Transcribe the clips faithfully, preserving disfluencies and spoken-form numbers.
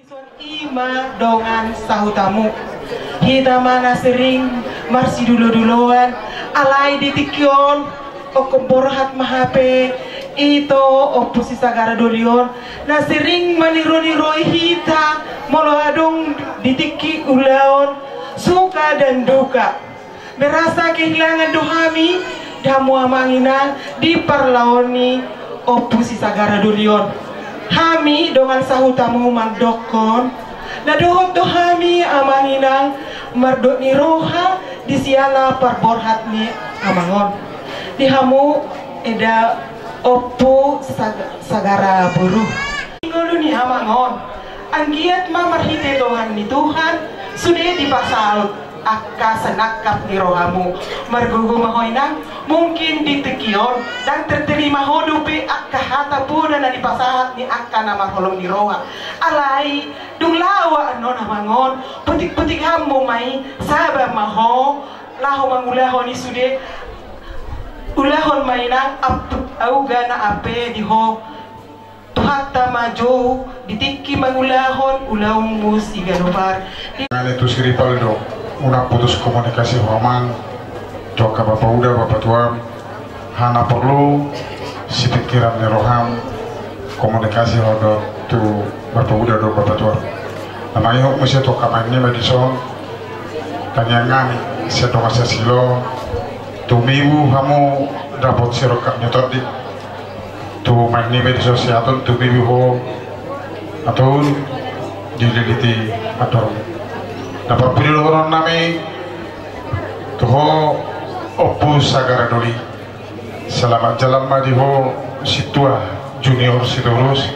I ma dongan sahutamu. Hita ma na sering marsiduloduloan, alai di tingki on, ingkon borhat ma hape ito Ompu si Sagara Doli on, na sering manironirai hita molo adong di tingki ulaon suka dan duka. Merasa kehilangan do hami, di hamu amang inang, di parlaon ni Ompu si Sagara Doli on. Hami dongan sahutamu mandokkon, na dohot do hami amang inang, mardot ni roha di siala parborhat ni amang on. Di hamu eda Ompu Sag-, Sagara boru. Ngolu ni amang on, anggiat ma marhite dongan ni Tuhan, sude dipasaut angka sinangkap ni rohamu. Margogo ma ho inang, mungkin di tingki on, ndang terterima ho dope angka hata poda na dipasahat ni angka na marholong ni roha. Alai, dung laho annon amang on, putikputik hamu ma i, saba ma ho, laho mangulahon i sude, ulahon ma inang, ap-, auga na ape di ho. Tuhanta ma jou di tingki mangulahon ulaonmu siganup ari. Ngani tu si Ripaldo, unang putus komunikasi ho amang, tu angka bapa uda, bapa tuam, hana porlu sipingkiran ni roham komunikasi ho dohot tu bapa uda dohot bapa tuam. Na mangihut muse tu angka amang nami dison, tangiang nami sian dongan sasilo, tumibu hamu dapot sirongkap ni tondi. Tu amang nami dison, sian on tumibu ho, antong dililiti andormu. Na parpudi dohonon nami tu ho Ompu Sagara Doli. Selamat jalan ma di ho sintua junior Sitorus.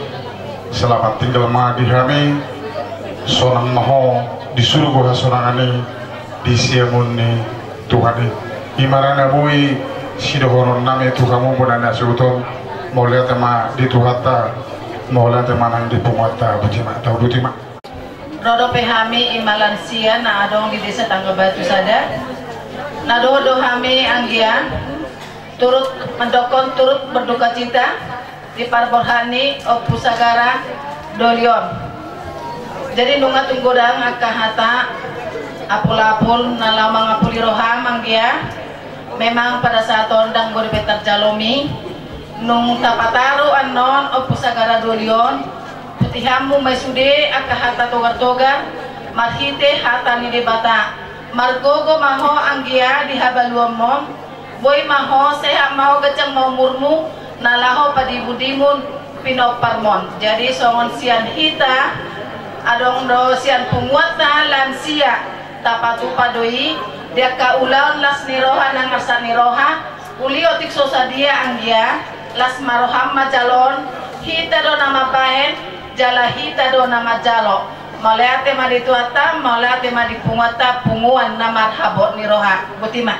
Selamat tinggal ma di hami. Sonang ma ho di surgo hasonangan i di siamun ni Tuhan i. I ma na boi sidohonon nami tu hamu bona na suhut on. Mauliate ma di Tuhanta, mauliate ma nang di punguanta, botima, tau botima. Ro dope hami i ma lansia na adong di Desa Tangga Batu Sada. Na dohot do hami anggia turut mandokkon, turut berduka cita di parborhat ni Ompu Sagara Doli on. Jadi nunga tung godang angka hata apulapul na laho mangapuli roham anggia. Memang pada saat on ndang godang be tarjalomi, nung tapataru annon Ompu Sagara Doli on, putihanmu ma i sude angka hata togartogar marhite hata ni Debata. Margogo ma ho anggia di habaluonmon, boi ma ho, sehat ma ho, ganjang ma umurmu, na laho padimundimon pinomparmon. Jadi songon sian hita, adong do sian punguanta lansia, tapatupa do i di angka ulaon las ni roha nang arsak ni roha. Uli otik so sadia anggia, las ma roham manjalo on, hita do na mambahen jala hita do na manjalo. Mauliate ma di Tuhanta, mauliate ma di punguanta, punguan na marhabot ni roha. Botima.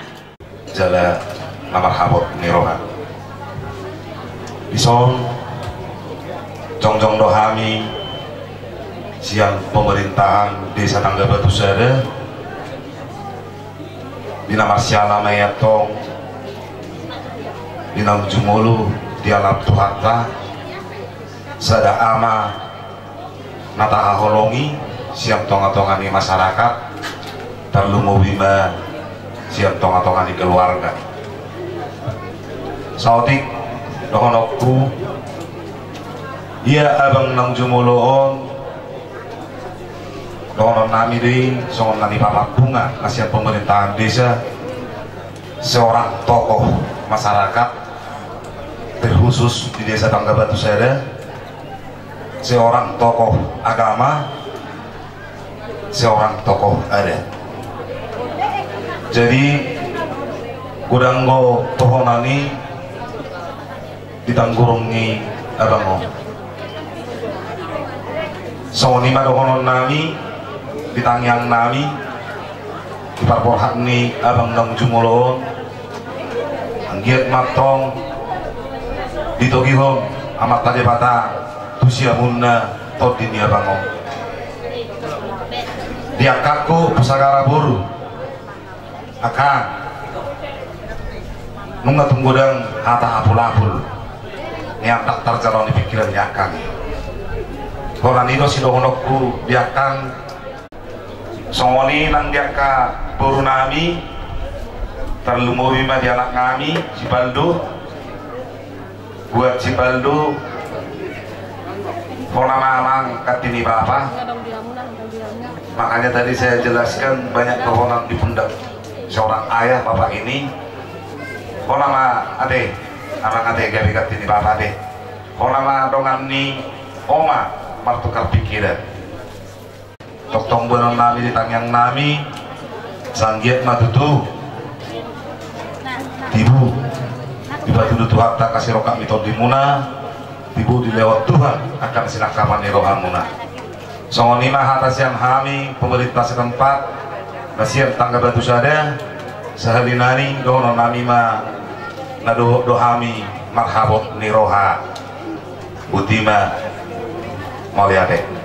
Jala na marhabot ni roha. Dison jongjong do hami sian pemerintahan Desa Tangga Batu Sada, di na marsiala ma i antong di naung jumolo dialap Tuhanta, sada ama na tahaholongi sian tongatonga ni masyarakat, tarlumobi ma sian tongatonga ni keluarga. Saotik dohononku, ia abang naung jumolo on, dohonon nami do i songon na nipamat bunga na sian pemerintahan desa, seorang tokoh masyarakat, terkhusus di Desa Tangga Batu Sada, seorang tokoh agama, seorang tokoh adat. Jadi godang do tohonan i di tanggurung ni abang on. Songon i ma dohonon nami di tangiang nami di parborhat ni abang naung jumolo on. Anggiat ma antong ditogihon Amanta Debata tu siamunna tondi ni abang on. Di angkangku Pusagara boru, angkang, nunga tung godang hata apulapul ni angkang tarjalo di pingkiran ni angkang i. Holan i do sidohononku di angkang. Songon i nang di angka boru nami, tarlumobi ma di anak nami si Paldo. Buat si Paldo, hona ma amang, hata ni bapa. Makanya tadi saya jelaskan banyak dohonon di pundak seorang ayah bapak ini. Hona ma ate, amang ate, gabe hata ni bapa ate. Hona ma dongan ni oma martukar pikiran. Tongtong boanon nami di tangiang nami, sai anggiat ma tutu tibu dipatudu Tuhanta angka sirongkap ni tondimuna, tibu dilehon Tuhan angka sinangkapan ni rohamuna. Songon i ma hata sian hami pemerintah setempat, na sian Tangga Batu Sada, sahali nai dohonon nami ma na dohot do hami marhabot ni roha. Boti ma, mauliate.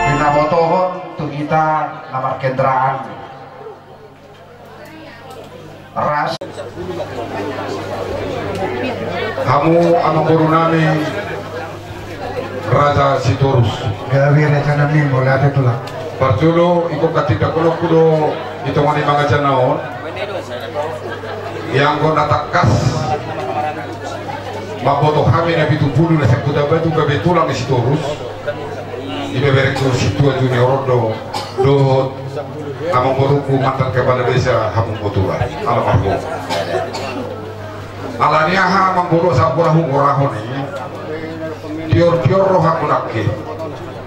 Pinabotohon tu hita na markendaraan. Ras. Hamu amangboru nami Raja Sitorus. Gabe raja nami, mauliate tulang. Parjolo, ingkon hatindangkononku do di tonga ni mangaja na on. Ia anggo na tangkas mamboto hami na pitu pulu na sian Huta Batu gabe tulang ni Sitorus. Ibeberengku Sintua Junior on do, dohot amangborungku mantan kepala desa Hamung Botulan, almarhum. Alani aha amangboru, asa hurang hugorahon i, tior-tior rohangku nangkin.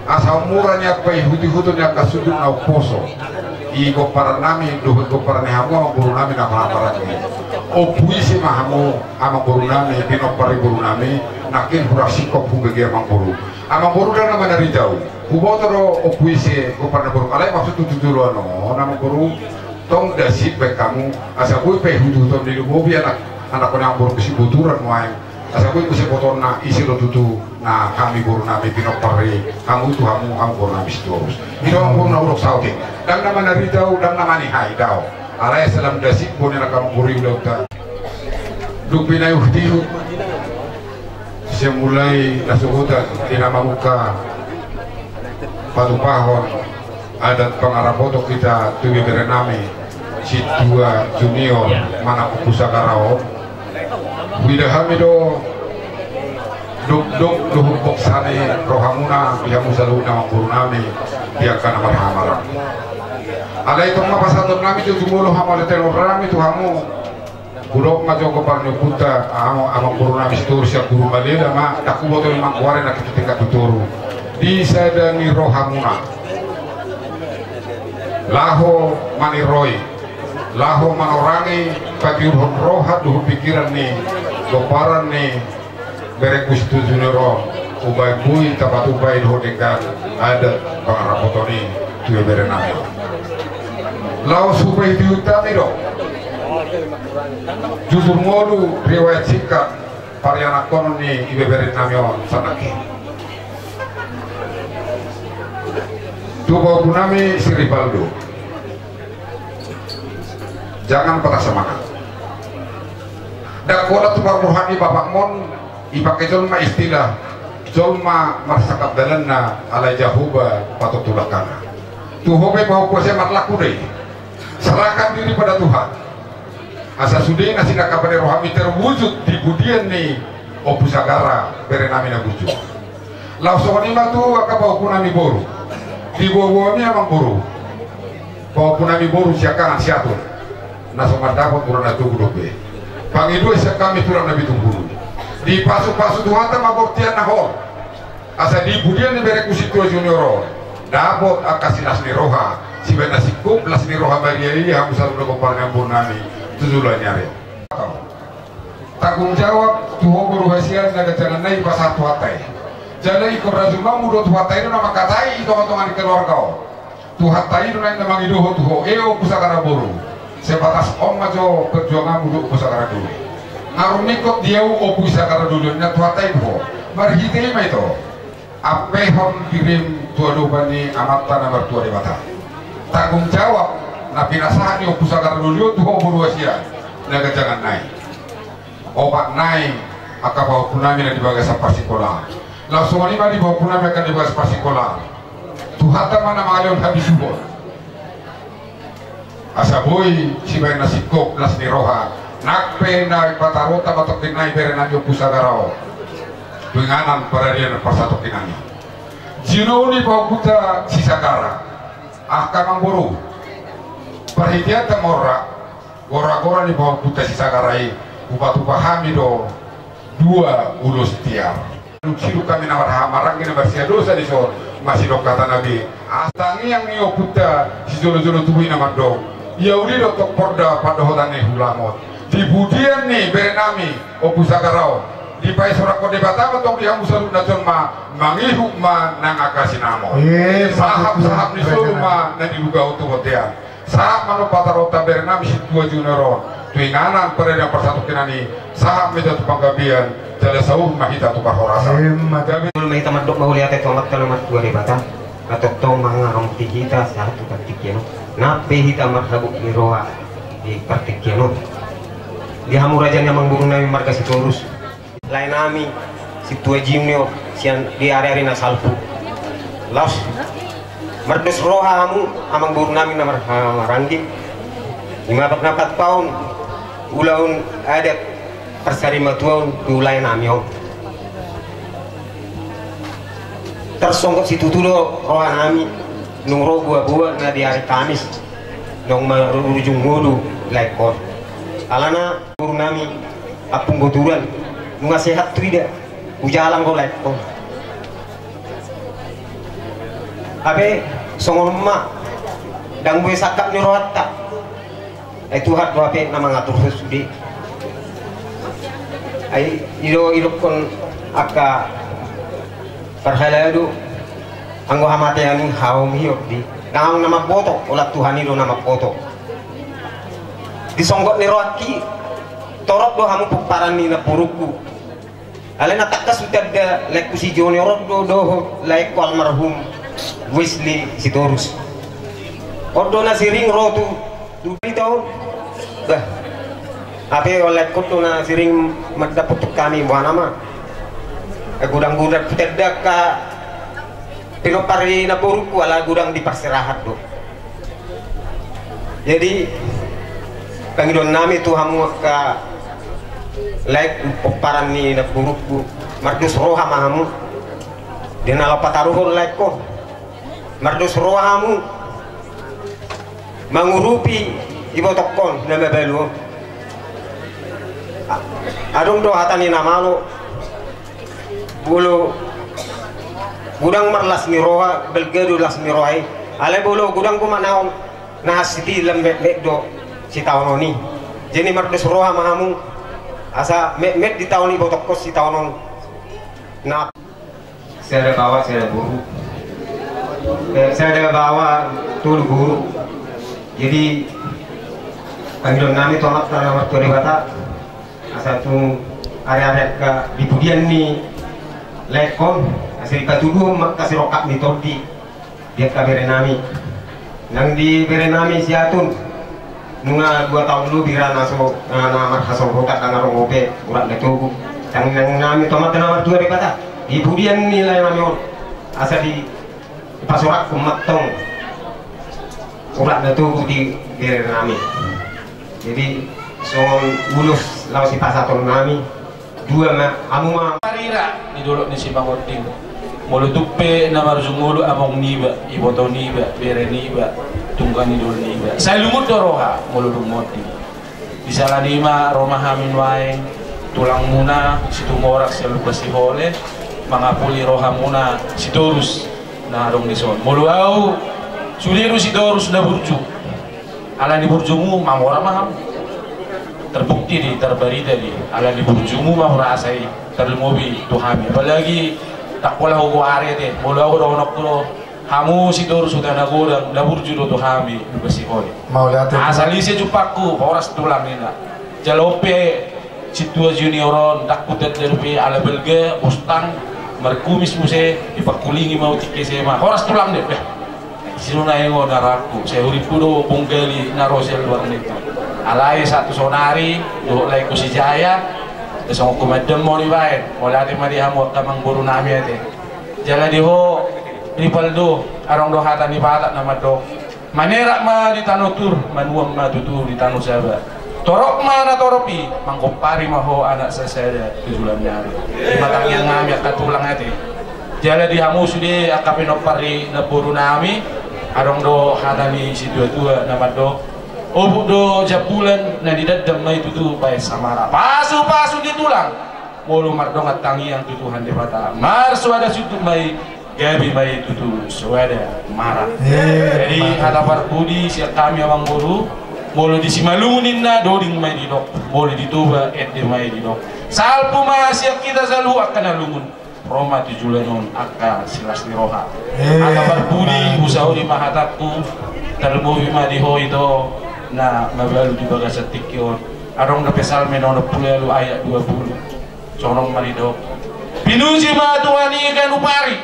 Asa mura nian paihut-ihuton ni angka sundut na umposo i gomparan nami dohot gomparan ni hamu amangboru nami na marhamaranggi. Ompu ise ma hamu amangboru nami, pinompar ni boru nami, nangkin hurang singkop hubege amangboru. Amangboru, ndang na manaritau. Huboto do ompu ise gomparan ni boru. Alai maksudhu tu joloan on amangboru, tong dasi baen hamu, asa boi paihut-ihuton ni lumobi anak, anakkon ni amangboru Sibuturan nuaeng. Asa boi muse botonna ise do tutu na hami boru nami pinompar i hamu tu hamu amangboru nami Sitorus. I do amangboru na hudok saotik. Ndang na manaritau, ndang na manihai, daong. Alai salam dasi boi na amangboru i ulaonta. Dung pinaihut-ihut sian mulai na sogot i na mamungka patupahon adat pangarapoton hita tu ibebere nami Sintua Junior manang Ompu Sagara on. Huida hami do dokdok dohot boksa ni rohamuna di hamu saluhutna amangboru nami di angka na marhamaranggi. Alai tong ma pasahaton nami tu jumolo hamu, alai tenor nami tu hamu. Hudok ma jo gompar ni ompunta, amangboru nami Sitorus sian Guru Malela ma, ndang huboto i manggoari na tingkat tu toru. Di sada ni rohamuna laho maniroi, laho manorangi, patiurhon roha dohot pikiran ni gomparan ni Berengku Sintua Junior on, umbaen boi tapatupa i dohot denggan adat pangarapoton i tu ibebere nami on. Laos hupaihut-ihut hami do jujur ngolu riwayat singkat parianakhonon ni ibebere nami on sian nangkin. Tu pahompu nami si Rivaldo. Jangan patah semangat. Ndang holan tu parrohaan ni bapakmon, dipake jolma istilah, jolma marsangkap dalanna alai Jahowa patok tu langkana. Tu ho pe pahompu, asa marlaku do i. Serahkan diri pada Tuhan. Asa sude na sinangkapan ni rohami terwujud di pudian ni Ompu Sagara, bere nami na burju. Laos songon i ma tu angka pahompu nami boru. Di boaboami amangboru, pahompu nami boru Siangkangan, Siatur, na so mandapot mura na togu dope. Pangidoan sian hami Tulang Nabituhulu, dipasupasu Tuhanta ma bortianna ho, asa di pudian ni berengku Sintua Junior on dapot angka silas ni roha sibaen na singkop las ni roha, maria i hamu saluhut pomparan ni ampuonnami tu joloan ni ari on. Tanggung jawab tu ho boru hasian na ganjang nai pasahat Tuhanta i. Jala ingkon rajumangmu do, Tuhanta i do na mangkatai di tongatonga ni keluarga on. Tuhanta i do na mangido ho tu ho, e Ompu Sagara boru. Sebatas on ma jo perjuanganmu dohot Ompu Sagara Doli. Nga ro ningkot di ahu Ompu Sagara Doli on, ninna Tuhanta i tu ho. Marhite i ma ito ampehon dirim tu adopan ni Amanta na martua Debata. Tanggung jawab na pinasahat ni Ompu Sagara Doli on tu ho boru hasian na ganjang nai. Opat nai angka pahompunami na di bagasan parsikolaan. Laos songon i ma di pahompunami angka di bagasan parsikolaan. Tuhanta ma na mangalehon habisuhon, asa boi sibaen na singkop las ni roha. Nang pe na pataruhonta ma tongkin nai berenami Ompu Sagara on tu inganan paradian parsatongkinan i. Jinoin pahompunta si Sagara. Angka amangboru, parhiteanta ma on ra. Goragora ni pahompunta si Sagara i, hupatupa hami do dua ulos tiar. Dung sidung hami na marhahamaranggi na marsiadosan dison, masidok hata na be. Asa tangiang ni ompunta sijolojolo tubu i na mandok, ia uli do tong porda pandohotan ni hulamot. Di pudian ni berenami Ompu Sagara on, dipaesoranghon Debata ma tong di hamu saluhut na jolma, mangihut ma nang angka sinamot. Eh, sahapsahap ni solu ma na dilugahon tu bontean. Sahat ma on pataruhonta berenami Sintua Junior on tu inganan paradian parsatongkinan i, sahat ma hita tu panggabean, jala saur ma hita tu parhorasan. Emma. Gabe. Jolo ma hita mandok mauliate tu Amanta na martua Debata, na tongtong mangarompi hita sahat tu partingkian on. Nang pe hita marhabot ni roha di partingkian on. Di hamu raja ni amangborunami marga Sitorus, laenami Sintua Junior sian di ariari na salpu. Laos mardos roha hamu amangborunami na marhahamaranggi, di ma na patupahon ulaon adat parsarimatua on tu laenami on. Tarsonggot situtu do rohanami nung ro boaboa na di ari Kamis, nung marujung ngolu laengkon. Alana borunami Ompung Boturan, nunga sehat tu ida, hujalang do laengkon. Hape songon on ma, ndang boi sangkap ni rohanta. Ai Tuhan do hape na mangaturhon sude. Ai i do idokkon angka parhalado, anggo hamatean i haomion di. Ndang na mamboto, holan Tuhan i do na mamboto. Di songgot ni rohangki, torop do hamu pomparan ni namborungku. Alai na tangkas hutanda laengku si Joni on do dohot laengku almarhum Wesley Sitorus. On do na sering ro tu, tu hita on. Bah. Hape laengkon do na sering mandapothon hami, boha nama. Eh, godang-godang hutanda angka pinompar ni namborungku ala godang di parserahan do. Jadi, pangidoannami tu hamu angka laengku pomparan ni namborungku, mardos roha ma hamu. Di na laho pataruhon laengkon, mardos roha hamu mangurupi ibotongkon na mabalu on. A-, adong do hata ni na malo, molo godang marlas ni roha, balga do las ni roha i. Alai molo godang do manaon, na hasitilan metmet do sitaonon i. Jadi mardos roha ma hamu, asa metmet ditaon ibotongkon sitaonon. Na sada baoa sada boru. Eh, sada baoa tolu boru. Jadi, pangidoannami tu Amanta na martua Debata, asa tu ari-ari angka di pudian ni laengkon, asa dipatuduhon ma angka sirongkap ni tondi di angka berenami. Nang di berenami si Atun, nunga dua taon lobi ra na so, na, na marhasolotan, ndang adong dope urat na togu. Tangiangnami tu Amanta na martua Debata, di pudian ni laenami on, asa di, dipasoranghon ma tong urat na togu di berenami. Jadi, songon ulos laho sipasahatonnami, dua ma, hamu ma. Marira ni dolok ni Simangonding. Molo tung pe na marujung ngolu among niba, iboto niba, bere niba, tungka ni dolok niba, sai lungun do roha molo dung monding. Di sala ni i ma ro ma hami nuaeng, tulangmuna Situmorang sian Lumban Sihole, mangapuli rohamuna Sitorus na adong dison. Molo ahu, sude do Sitorus na burju. Ala ni burjumu mamora ma hamu. Terbukti di, terbarita di, ala ni burjumu ma hurasa i tarlumobi tu hami. Apalagi ndang pola hugoari ate, molo ahu dohononku do, hamu Sitorus Huta na Godang, na burju do tu hami Lumban Sihole. Mauliate. Asal ise jumpangku, horas tulang ninna. Jala on pe sintua junior on, ndang hutanda dope ala balga, bostang, markumis muse, dipangkulingi ma ahu tingki S M A. Horas tulang de, beh. Siruna ingon arangku, sai hurippu do bonggali na ro sian luar negeri. Alai sahat tu sonari, dohot laengku si Jaya, songon komandan ma on dibaen. Mauliate ma di hamu angka amangboru nami ate. Jala di ho, Ripaldo, adong do hata ni Batak na mandok. Manerak ma di tano Tur, manuan ma tutu di tano Saba. Torop ma na torop i, manggompari ma ho anak sasada tu joloan ni ari. Ima tangiang nami angka tulang ate. Jala di hamu sude angka pinompar ni namboru nami, adong do hata ni situatua na mandok. Obuk do jambulan na nidandam ma i tutu baen samara. Pasupasu di tulang. Molo mardongan tangiang tu Tuhan Debata, marsoada sundut ma i, gabe ma i tutu soada mara. Eh, jadi mantap. Hata parpudi sian hami amangboru, molo di Simalungun ninna doding ma i didok, molo di Toba ende ma i didok. Salpu ma sian hita saluhut angka na lungun, ro ma tu joloan on angka silas ni roha. Eh, mantap. Hata parpudi, husaori ma hatangku, tarlumobi ma di ho ito na mabalu di bagasan tingki on. Adong dope Psalmen onom pulu ualu ayat dua pulu. Songon on ma didok. Pinuji ma Tuhan i ganup ari.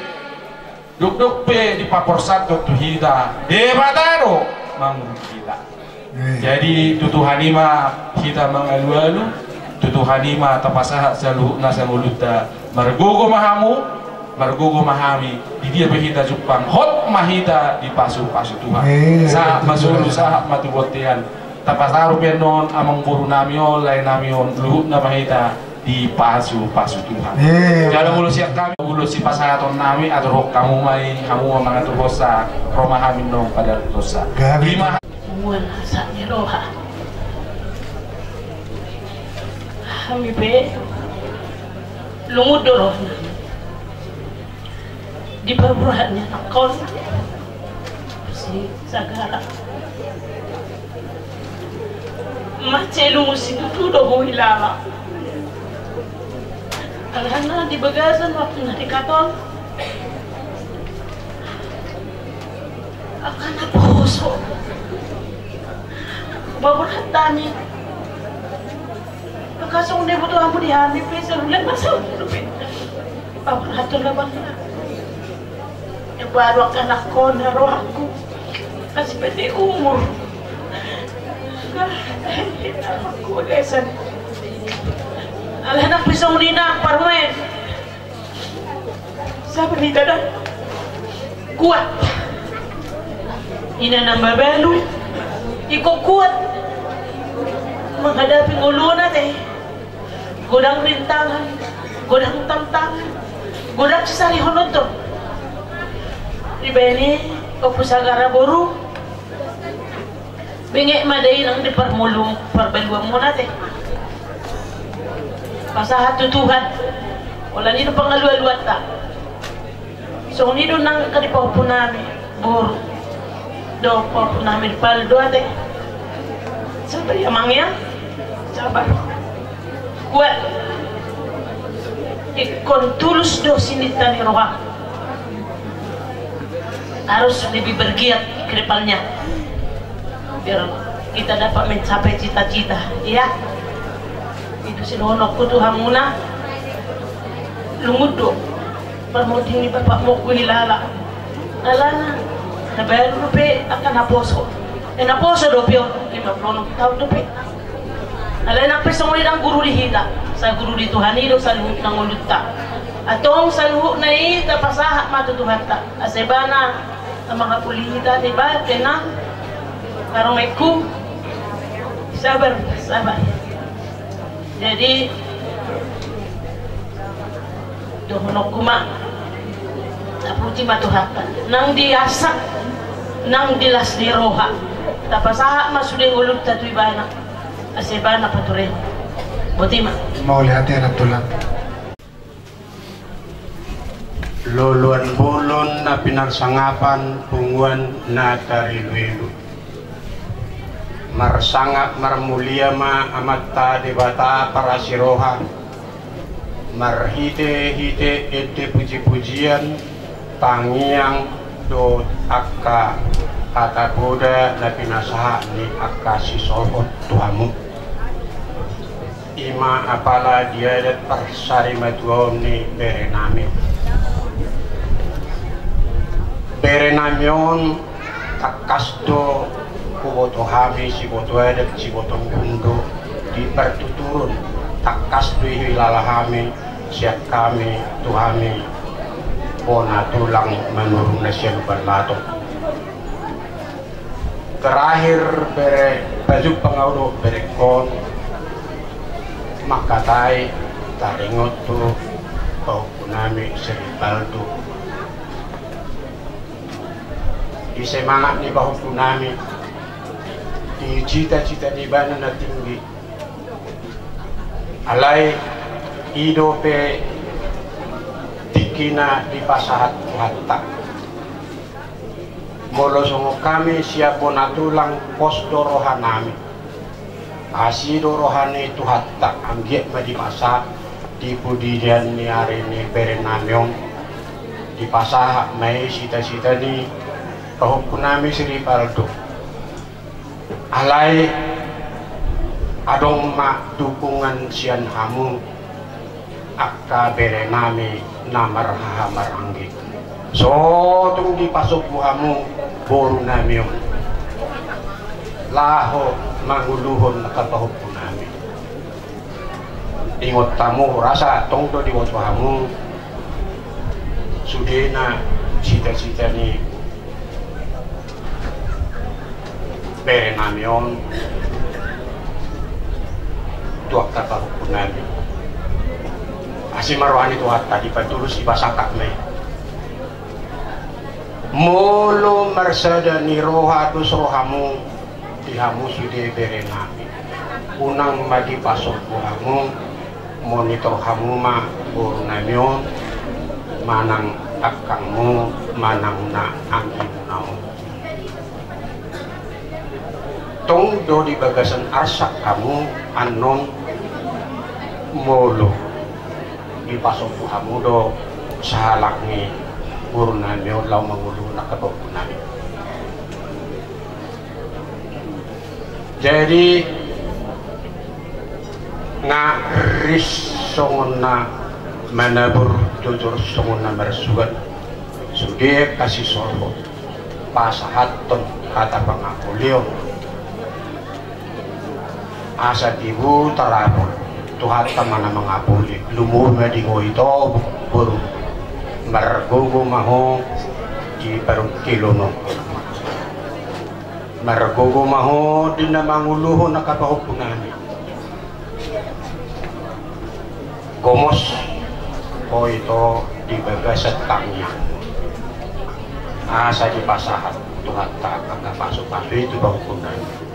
Dokdok pe dipaporsanhon tu hita. Debata do mangurupi hita. Eh. Jadi tu Tuhan i ma hita mangalualu. Tu Tuhan i ma tapasahat saluhut nasa ngolunta. Margogo ma hamu. Margogo ma hami. Di dia pe hita jumpang, hot ma hita dipasupasu Tuhan. Eh, sahat ma solu, sahat ma tu bontean. Tapasahat pe annon amangboru nami on, lae nami on, luhutna ma hita dipasupasu Tuhan. Eh, jala molo sian hami, molo sipasahaton nami, aturhon hamu ma i, hamu ma mangaturhonsa, ro ma hami annon padalanhonsa. Ima. Mual asa ni roha. Hami pe lungun do rohana. Di paborhat ni anakkon si Sagara. Mansai lungun situtu do huhilala. Alana di bagasan waktu na ringkot on, angka naposo. Paborhat hami. Maka songon na diboto hamu di hami pe, sabulan ma sabulan pe. Paborhathon na bangga. Baru angka anakkon na rohangku. Kasi pete umur. Aku lesan. Alana pe songon i nang parumaen. Sabar hita da. Kuat. Ina na mabalu. Iko kuat. Menghadapi ngolu on ate. Godang rintangan. Godang tantangan. Godang sisarihononta. Dibaen i Ompu Sagara boru. Benge ma da i nang di parmulu parbaluanmuna ate. Pasahat tu Tuhan. Holan i do pangalualuanta. Songon i do nang angka di pahompu nami boru. Dohot pahompu nami Ripaldo ate. Sabar ya amang ya. Sabar. Kuat. Ingkon tulus do sininta ni roha. Harus lebih bergiat ke depannya. Biar kita dapat mencapai cita-cita, ya. Itu sidohononku tu hamuna. Lungun do. Parmonding ni bapakmu huhilala. Alana na baru dope angka naposo. Eh, naposo dope on, lima puluh enam tahun dope. Alai nang pe songon i nang guru di hita. Sai guru di Tuhan i do saluhutna ngolunta. Antong saluhutna i tapasahat ma tu Tuhanta. Asa ibana na mangapuli hita, tiba tenang. Karomaiku. Sabar, sabar. Jadi dohononku ma, tapuji ma Tuhanta. Nang di asa, nang di las ni roha, tapasahat ma sude ngolunta tu ibana. Asa ibana pature. Boti ma. Mauliate na tulang. Loloan bolon na pinarsangapan, punguan na tariluilu. Marsangap marmulia ma Amanta Debata parasi roha, marhitehite ende pujipujian, tangiang dohot angka hata poda na pinasahat ni angka sisolhot tu hamu. I ma apala di adat parsarimatuaon ni berenami. Berenami on tangkas do huboto hami siboto adat, siboto gundo di partuturon, tangkas do dihilala hami sian hami tu hami bona tulang Manurung na sialupan lato. Terakhir bere, pajumpang au dohot berengkon, mangkatai taringot tu pahompunami si Rivaldo. Di semangat ni pahompunami, di cita-cita ni ibana na tinggi. Alai i dope tingkina dipasahat Tuhanta. Molo songon hami sian bona tulang, pos do rohanami. Asi do roha ni Tuhanta, anggiat ma dipasahat di pudian ni ari ni berenami on. Dipasahat ma i cita-cita ni pahompunami si Rivaldo. Alai adong ma dukungan sian hamu angka berenami na marhahamaranggi. So tung dipasombu hamu borunami on laho manguluhon angka pahompunami. Ingot hamu, rasa tong do diboto hamu sudena cita-cita ni berenami on tu angka pahompunami. Asi ma roha ni Tuhanta, dipatulus, dipasangap ma i. Molo marsada ni roha dos rohamu di hamu sude berenami, unang ma dipasombu hamu, monitor hamu ma borunami on manang angkangmu manang na anggimuna on. Tong do di bagasan arsak hamu annon molo dipasombu hamu do sahalak ni borunami on laho manguluhon angka pahompunami. Jadi nga ris songon na manabur, jojor songon na marsuan, sude angka sisolhot pasahathon hata pangapulion. Asa tibu tarapul, Tuhanta ma na mangapuli. Lumobi ma di ho ito boru, margogo ma ho di parungkilon on. Margogo ma ho di na manguluhon angka pahompunami. Gomos ho ito di bagasan tangiang, asa dipasahat Tuhanta angka pasupasu i tu pahompunami.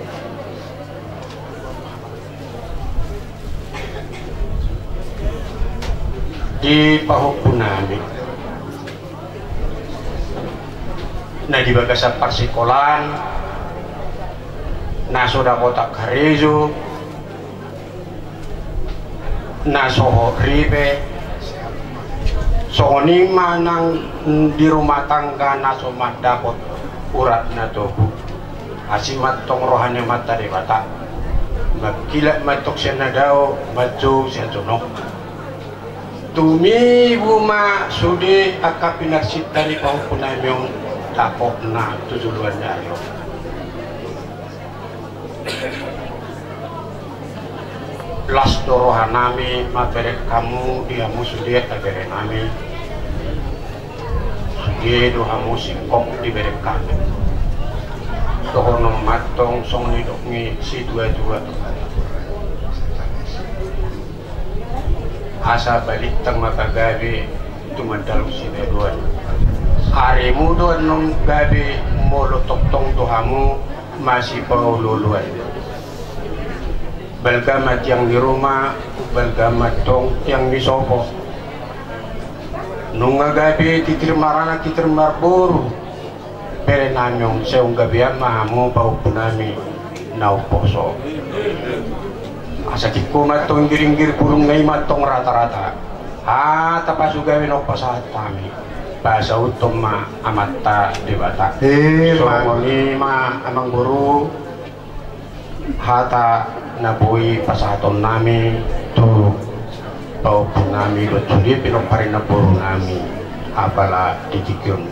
Di pahompunami na di bagasan parsikolaan, na so dapotan karejo, na so hot ripe, songon i ma nang di rumah tangga na so mandapot urat na togu. Asi ma antong roha ni Amanta Debata, mangkilap ma antong sian na dao, manjou sian jonok. Tumibu ma sude angka pinarsinta ni pahompunami on dapotna tu joloan ni ari on. Las do rohanami mambereng hamu di hamu sude angka berenami. Sude do hamu singkop di berengkami. Dohonon ma antong songon nidok ni situatua: Asa balintang ma pagabe tumandalhon sitadoan. Arimu do annon gabe molo tongtong do hamu masipaolooloan. Balga ma tiang ni ruma, balga ma tong tiang ni sopo. Nunga gabe titir maranak titir marboru. Bere nami on, sai gabean ma hamu pahompu nami na umposo. Asa tingko ma tong giringgir burung na i ma tong rata-rata. Hata pasugabe na pasahat hami, pasauthon ma Amanta Debata. Songon i ma amang boru. Hata na boi pasahaton nami tu pahompu nami dohot sude pinompar ni namboru nami, apala di tingki on.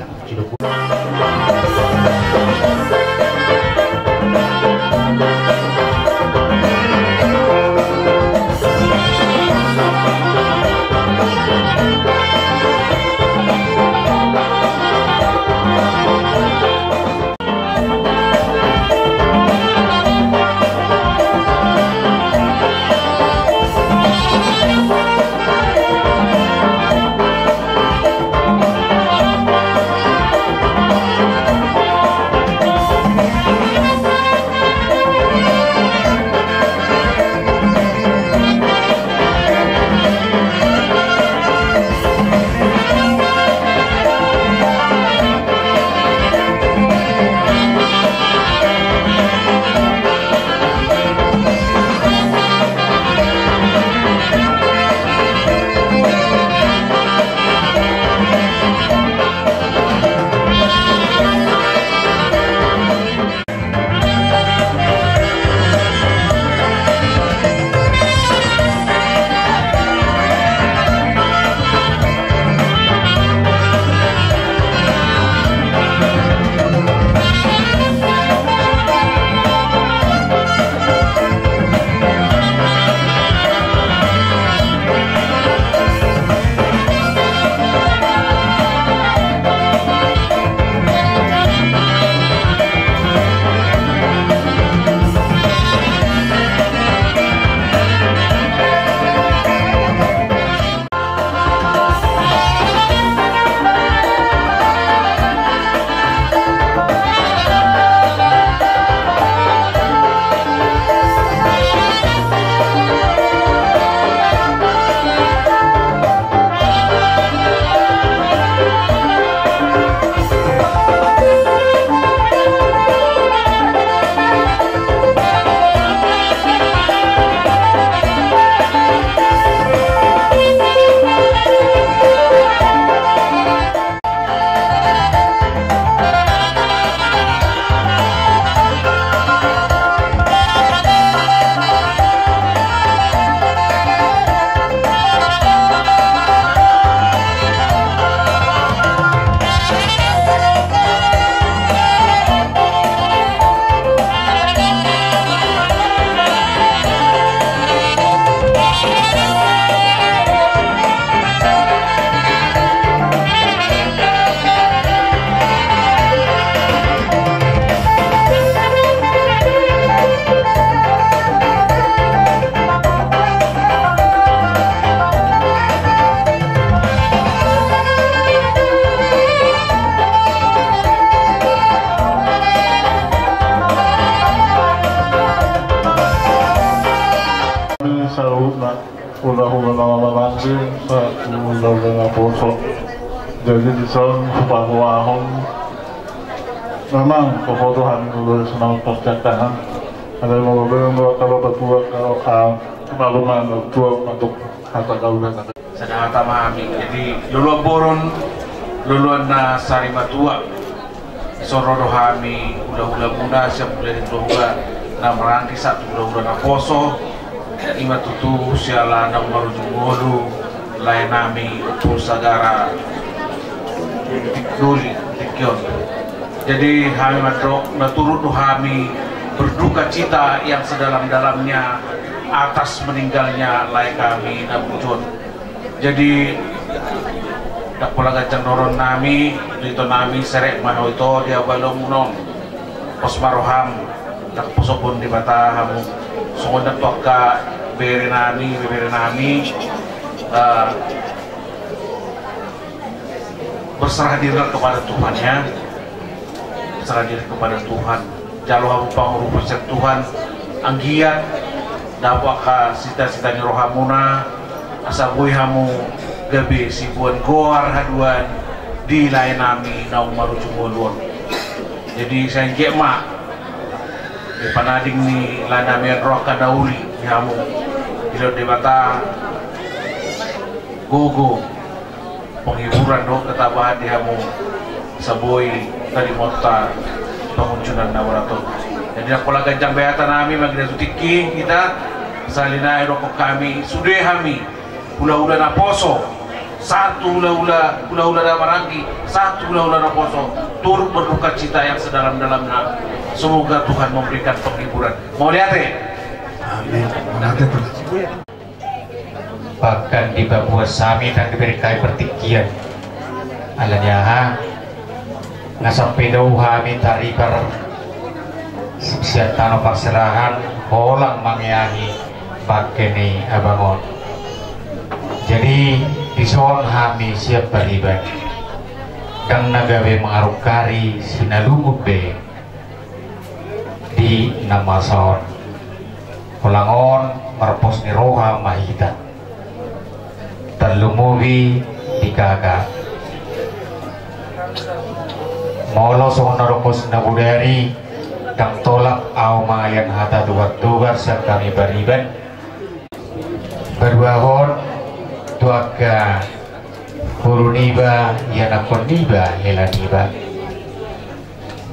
Saut na. Hulahula na laho mangangging, sahat tu hulahula na poso. Jadi dison hupaboahon. Memang kebutuhan dulu senang percetakan. Ada yang mau beli dua kalau berdua kalau ah, malu mana dua untuk harta gaula. Sada hata ma hami. Jadi loloan boru on, loloan na sari matua. Dison ro do hami hulahula muna sian hulahula na maranggi sahat tu hulahula na poso. Ima tutu siala naung marujung ngolu lae nami Ompu Sagara Doli tingki on. Jadi hami mandok na turut do hami berduka cita yang sedalam-dalamnya atas meninggalnya lae kami na bujur. Jadi ndang pola ganjang dohonon nami, tu ito nami serep ma ho ito di abalomuna on. Pos ma roham, ndang poso pun Debata hamu. Songon i tu angka bere nami, bebere nami, eh, berserah dirilah kepada Tuhan ya. Berserah diri kepada Tuhan. Jalo hamu pangurupion sian Tuhan. Anggiat Dapot angka cita-cita ni rohamuna, asa boi hamu gabe siboan goar haduan di lae nami naung marujung ngolu on. Jadi sai anggiat ma di panading ni lae nami on ro angka na uli di hamu. Dilehon Debata gogo, penghiburan dohot ketabahan di hamu, asa boi tarimaonta pangunjunan na borat on. Jadi ndang pola ganjang be hata nami, marnida tu tingki hita, sahali nai dohonon hami, sude hami hulahula naposo, sahat tu hulahula, hulahula na maranggi, sahat tu hulahula naposo, turut berdukacita yang sedalam-dalamnya. Semoga Tuhan memberikan penghiburan. Mauliate. Amin. Mauliate. Bahkan di Papua sami ndang diberkahi pertingkian. Alani aha? Nga sampe dao hami taripar sian tano parserahan, holan mangeahi bangke ni abang on. Jadi dison hami sian pariban, ndang na gabe mangarungkari sinalungun be di na masa on. Holan on marpos ni roha ma hita, tarlumobi di kaka. Molo songon na dok ni na bodari, ndang tolap ahu mangalehon hata togar-togar sian hami pariban. Paduahon tu angka boru niba, ianakhon niba, hela niba.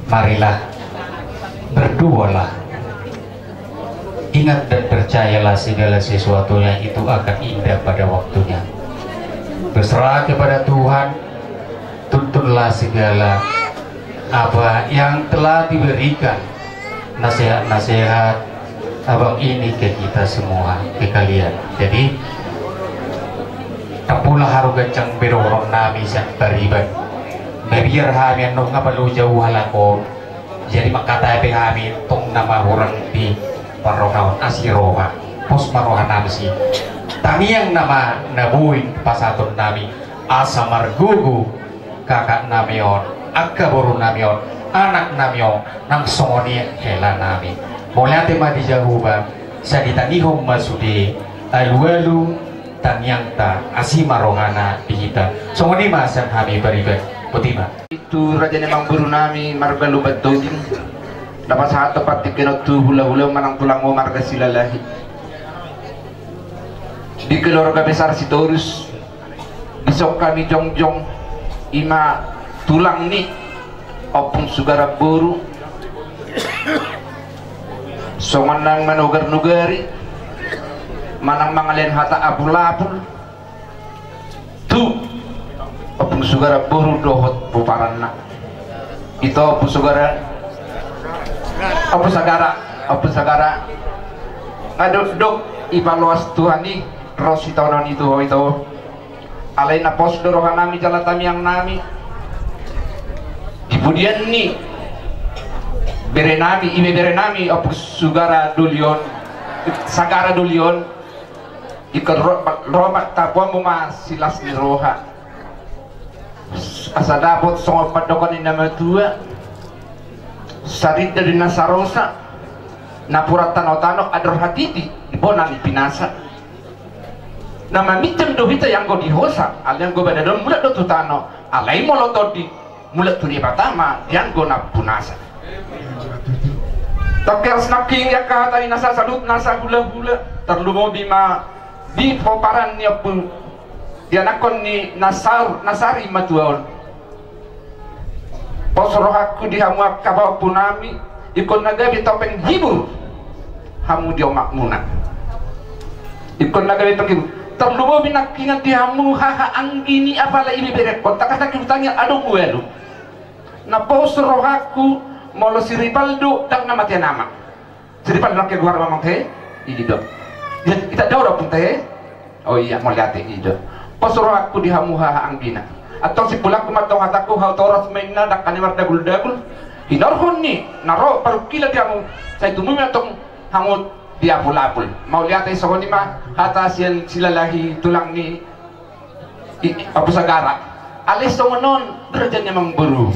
Marilah, berdualah. Ingat dan percayalah, segala sesuatunya itu akan indah pada waktunya. Berserah kepada Tuhan, tuntunlah segala apa yang telah diberikan nasihat-nasihat abang ini ke kita semua, ke kalian. Jadi, ndang pola haru ganjang be dohonon nami sian pariban. Mabiar hami annon nga palo jau halak on. Jadi mangkatai pe hami tong na mahurang di parrohaon, asi roha. Pos ma roha nami si. Tangiang nama na boi pasahaton nami, asa margogo kakak nami on, angka boru nami on, anak nami on, nang songon i hela nami. Mauliate ma di Jahowa, sai ditangihon ma sude alualu tangiangta, asi ma rohana di hita. Songon i ma sian hami pariban. Boti ma. Tu raja ni amangboru nami marga Lumban Tobing, na pasahat partingkian on tu hulahula manang tulang on marga Silalahi. Di keluarga besar Sitorus, dison hami jongjong, i ma tulang ni Ompung Sugaran boru, songon naeng manogar-nogari manang mangalehon hata apul-apul tu Ompung Sugaran boru dohot pomparanna. Ito Ompung Sugaran, Ompung Sagara, Ompung Sagara. Nga dokdok dipaloas Tuhan i ro sitaonon i tu ho ito. Alai na pos do roha nami jala tangiang nami. Di pudian ni bere nami, ibebere nami Ompung Sugara doli on, Sagara doli on. Ingkon ro, ro ma tapuanmu ma silas ni roha. Asa dapot songon pandohan ni na matua, sarinda di na sarosa, napuran tano-tano andor hatiti di bona ni pinasa. Na maminjam do hita ianggo di hosa, alai anggo badadon mulak do tu tano, alai molo tondi mulak tu Debata ma ianggo na punasa. Tangkas nangkin angka hata ni na sasaluhutna sahula-hula, tarlumobi ma di pomparan ni Ompung, di anakkon ni na saur, na sari matua on. Pos rohangku di hamu angka pahompu nami, ingkon na gabe topeng hibur hamu di omakmuna. Ingkon na gabe penghibur. Tarlumobi nangkiningan di hamu haha anggi ni apala ibeberehon, tangkas nangkin hutangiang adong ualu. Na pos rohangku molo si Ripaldo ndang na mate nama. Si Ripaldo nangkin goarna amang te? I do. Ita dao do amang te? O iya, mauliate, i do. Pos rohangku di hamu haha anggina. Antong simpulangku ma antong hatangku, hau toras ma inna, dangka ni mardagul-dagul. Hinorhon ni na ro parungkilon di hamu, sai tumumi ma antong hamu di apul-apul. Mauliate, songon i ma hata sian Silalahi tulang ni Ompung Sagara. Alai songon on raja ni amangboru.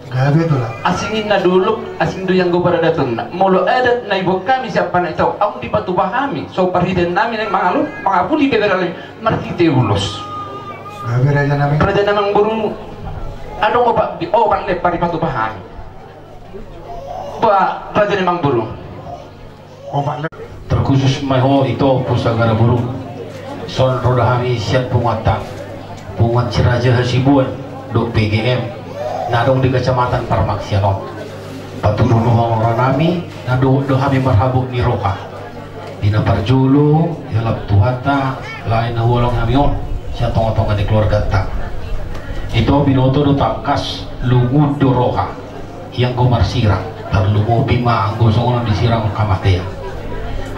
Gabe, Tulang. Asing ninna dolok, asing do ianggo paradatonna. Molo adat na dibuat hami sian Panai Tauk, aung dipatupa hami, so parhitean nami na mangalu, mangapuli bebere nami marhite ulos. Gabe, Raja nami. Raja nami, Amangboru, adong opat di, opat lembar dipatupa hami. Ba, Raja nami, Amangboru. Terkhusus ma ho, ito, Pusagara Boru. Son ro da hami sian punguanta, Punguan Si Raja Hasibuan dohot P G M na adong di Kecamatan Parmaksian on. Patuduhon roha nami, na dohot do hami marhabot ni roha. Di na parjolo, dialap Tuhanta, lae na huoloi hami on sian tongatonga ni keluarganta. Ito, binoto do tangkas lungun do roha ianggo marsirang, tarlumobi ma anggo songon on disirang hamatean.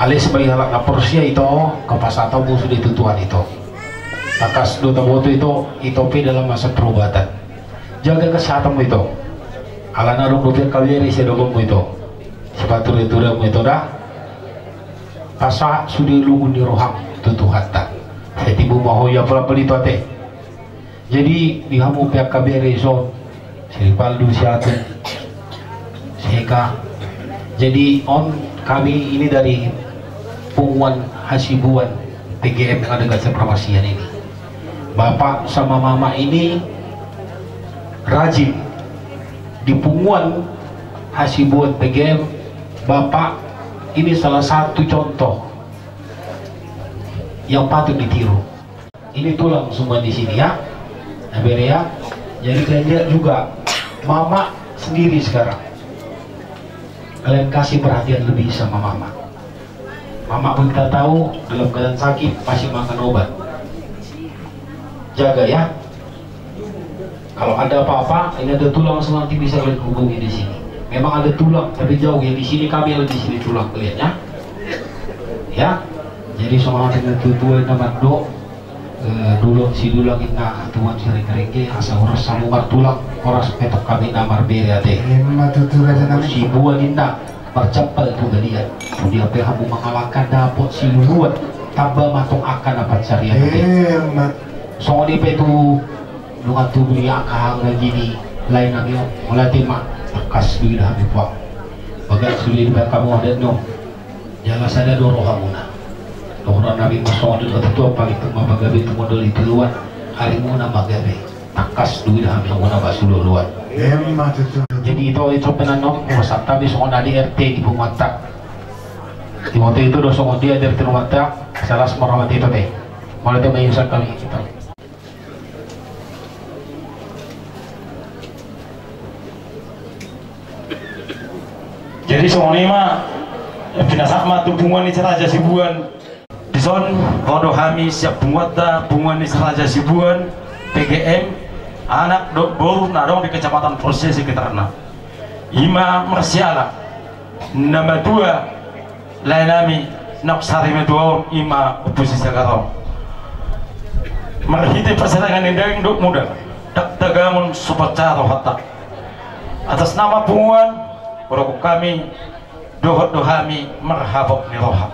Alai sebagai halak na porsea, ito, hupasahat hamu sude tu Tuhan, ito. Tangkas do taboto, ito, ito pe dalam masa perobatan. Jaga kesehatanmu, ito. Alana adong dope kabar sian dohononmu, ito. Sipatureturenmu, ito, da. Pasahat sude lungun ni roham tu Tuhanta. Sai tibu ma ho, ia pola-pola, ito, ate. Jadi, di hamu pe angka bere dison, si Rivaldo, si Atung, si Eka. Jadi, on kami ini dari Punguan Hasibuan P G M yang ada di Parmaksian ini. Bapak sama Mama ini rajin di Punguan Hasibuan P G M. Bapak ini salah satu contoh yang patut ditiru. Ini tulang semua di sini, ya. Nah, bere, ya. Jadi, kalian lihat juga, Mama sendiri sekarang. Kalian kasih perhatian lebih sama Mama. Mama pun kita tahu dalam keadaan sakit, masih makan obat. Jaga, ya. Kalau ada apa-apa, ini ada tulang semua, nanti bisa kalian hubungi di sini. Memang ada tulang, tapi jauh, yang di sini kami, yang di sini tulang, kalian, ya. Ya. Jadi, songon na tuatua na mandok, eh, dulu si dulang inna, tuan si renggerengge, asa horas hamu martulang, horas petok hami na marbere, ate. Ima tutu, Raja nami. Sibuan inna, marcampal tu galian. Dia pe hamu mangalangka dapot siluhuan, tamba ma tong angka na pansarian, ate. Ima. Songon i pe tu nunga tubu i angka hangoluan ni lae nami on. Mauliate ma, tangkas do huida hami, Puang. Bagas sude dibahen hamu adat nami on. Jala sada do rohamuna. Dohonon nami ma songon i, tutu, paling tu ma pagabe, tumundalhon tu luat, arimuna ma gabe. Tangkas do huida hami songon na pasululuan. Ima tutu. Jadi, ito, ito pe annon, hupasahat hami songon na di R T di punguanta. Di mata ito do songon dia di R T di punguanta, salas marhamat ito te. Mauliate ma, ito, sahat hami, ito. Jadi, songon i ma, pinasahat ma tu Punguan ni Si Raja Sibuan. Dison, ro do hami sian punguanta, Punguan ni Si Raja Sibuan, P G M, anak dohot boru na adong di Kecamatan Porsea sekitarna. Ima marsiala na matua lae nami, na sarimatua on, ima Ompu Si Sagar on. Marhite parsirangan ni daging dohot muda, ndang tagamon so porsea rohanta. Atas nama punguan, hudokhon hami, dohot do hami marhabot ni roha.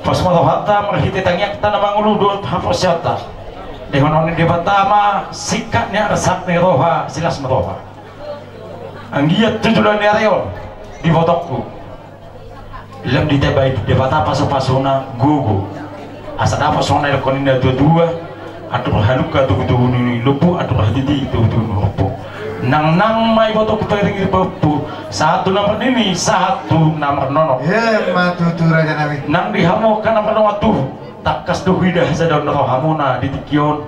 Pos ma rohanta marhite tangiangta na mangolu dohot haporseaonta. Dohonon ni Debata ma singkat ni arsak ni roha, silas ni roha. Anggiat tu joloan ni ari on, di ibotongku, lam ditambai Debata pasupasuna, gogo. Asa dapot songon na nidok ni na tuatua: Atur halumpang togutogu ni lombu, atur hatiti togutogu ni lombu. Nangnang ma ibotongku, paringiring pahompu, sahat tu na marnini, sahat tu na marnono. Ima tutu, Raja nami. Nang di hamu angka na mardongan tubu, tangkas do huida hasadaon rohamuna di tingki on,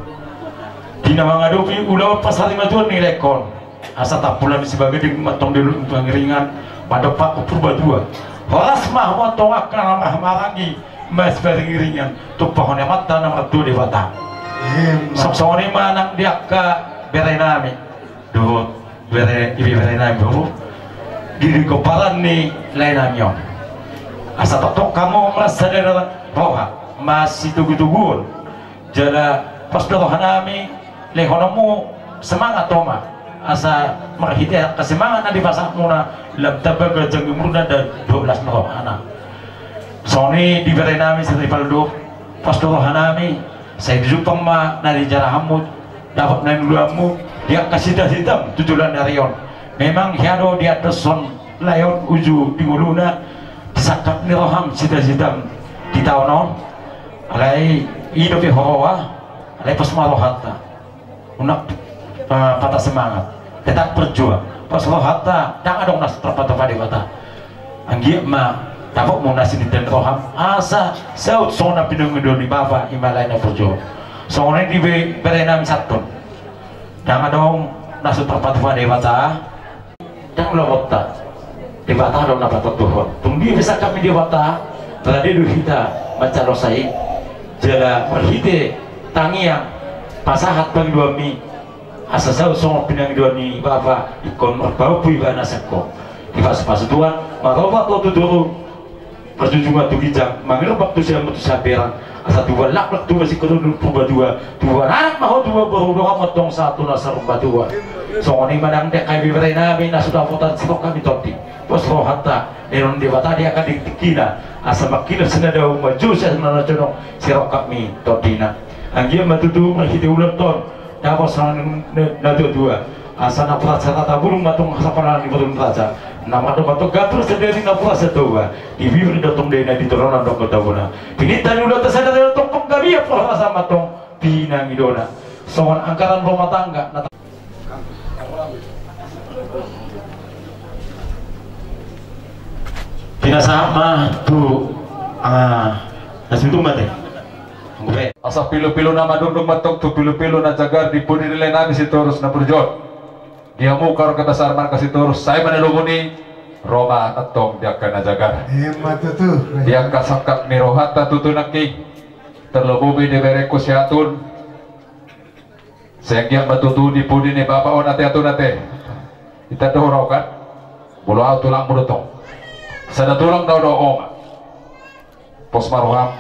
di na mangadopi ulaon parsarimatuaon ni laengkon. Asa tampulon ni Sibagading ma antong di ulu Pangiringan, mandompak Purbatua. Horas ma hamu antong angka na marhahamaranggi, masiparingiringan, tumpahon ni Amanta na martua Debata. Ima. Songon i ma nang di angka bere nami dohot bere, ibebere nami boru, di pomparan ni lae nami on. Asa tongtong hamu marsadari roha, masitogutoguon. Jala pos do roha nami, lehononmu semangat, Oma. Asa marhite angka semangat na dipasahatmuna, lam tamba ganjang ni umurna dohot las ni rohana. Songon i di bere nami si Rivaldo, pos do roha nami, sai jumpang ma na nijarahanmu, dapot na niuluanmu di angka sitahitam tu joloan ni ari on. Memang hea do diandoshon lae on uju di ngoluna, disangkap ni roham cita-citam di taon on. Alai i dope huroha, alai pos ma rohanta. Unang, eh, patah semangat. Tetap berjuang. Pos rohanta, ndang adong na so tarpatupa Debata. Anggiat ma dapotmu na sininta ni roham, asa saut songon na pinangido ni bapa, i ma lae na burju. Songon i di be-, berenami Santon. Ndang adong na so tarpatupa Debata. Ndang lomonta, Debata do na patontuhon. Tung dia pe sangkap ni Debata, rade do hita manjalo sai. Jala marhite tangiang pasahat pangidoanmi, asa saut songon pinangidoan ni bapa, ingkon marpahompu ibana sangko. Dipasupasu Tuhan, maropat ho tu toru, marjujungan tu ginjang, mangirbang tu siamun tu siamberan, asa tubuan laklak, tubuan singkoru, tubuan purbatua, tubuan anak ma ho, tubuan boru, dohot ma antong sahat tu na saur matua. Songon i ma nang di angka ibeberenami na so dapotan sirongkapmi tondi. Pos rohanta, lehonon Debata di angka tingkina, asa mangkilap si na dao, manjou si na jonok sirongkapmi tondina. Anggiat ma tutu marhite ulaonta on, dapot songon na, na, na tuatua. Asa napuran sahat bulung ma antong hasampalan ni boru ni raja. Na mardongan antong gambur sadari napuran Setoba. Di bibir ni dotong dena, di toronan donggo tabona. Pinangido ni ulaonta sadari on antong panggabean parhorasan ma antong pinangidona. Songon anggaran rumah tangga na pinasahat ma tu, ah, na situmba te. Asa pilupiluna madungdung ma antong tu pilupilu na jagar di pudi ni laenami Sitorus na burju on. Di hamu karoke basar marga Sitorus, sai ma na lomo ni, ro ma antong di angka na jagar. Emma tutu. Di angka sangkap ni rohanta tutu nangkin. Tarlumobi di berengku si Atun. Sai anggiat ma tutu di pudi ni bapa on ate Atun ate. Ita do rokan. Molo au tulangmu do tong. Sada tulang do au do oma. Pos ma roham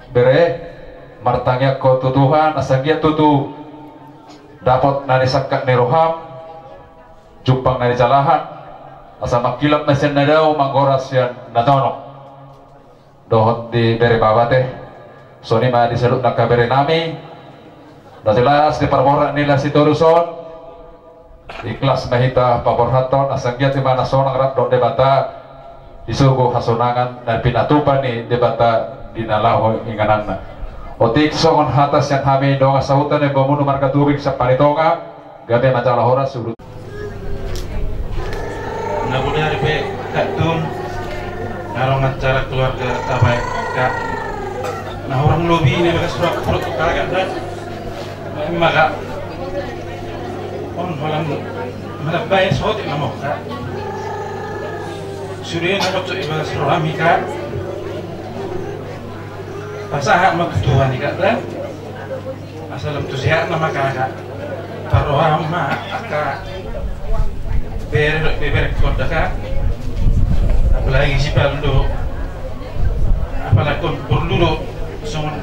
bere, martangiang ho tu Tuhan, asa anggiat tutu dapot na nisangkap ni roham, jumpang na nijalahan, asa mangkilap ma sian na dao, manggora sian na jonok. Dohot di bere bapa te, songon i ma di saluhutna angka berenami, na jelas di parborat ni lae Sitorus on, ikhlas ma hita paborhathon, asa anggiat i ma na sonang rap dohot Debata, di surgo hasonangan na pinatupa ni Debata di na laho ingananna. Otik songon hata sian hami dongan sahuta na iboamu marga Tubing sian Panitonga, gabe ma jala horas suhut. Na bodari pe Kak Tun, na ro acara keluarga Tabae, Kak. Na hurang lobi ni bagas surat-surat tu Kak, Kak. Maka on holan manabai sotik na mokka. Sude na kocok ibagas rohami, Kak. Pasahat ma tu Tuhan i, Kak, da. Asa lam tu sehat nama, Kak. Parroham ma angka bere dohot beberengkon da, Kak. Apalagi si Paldo. Apalagi on porlu do songon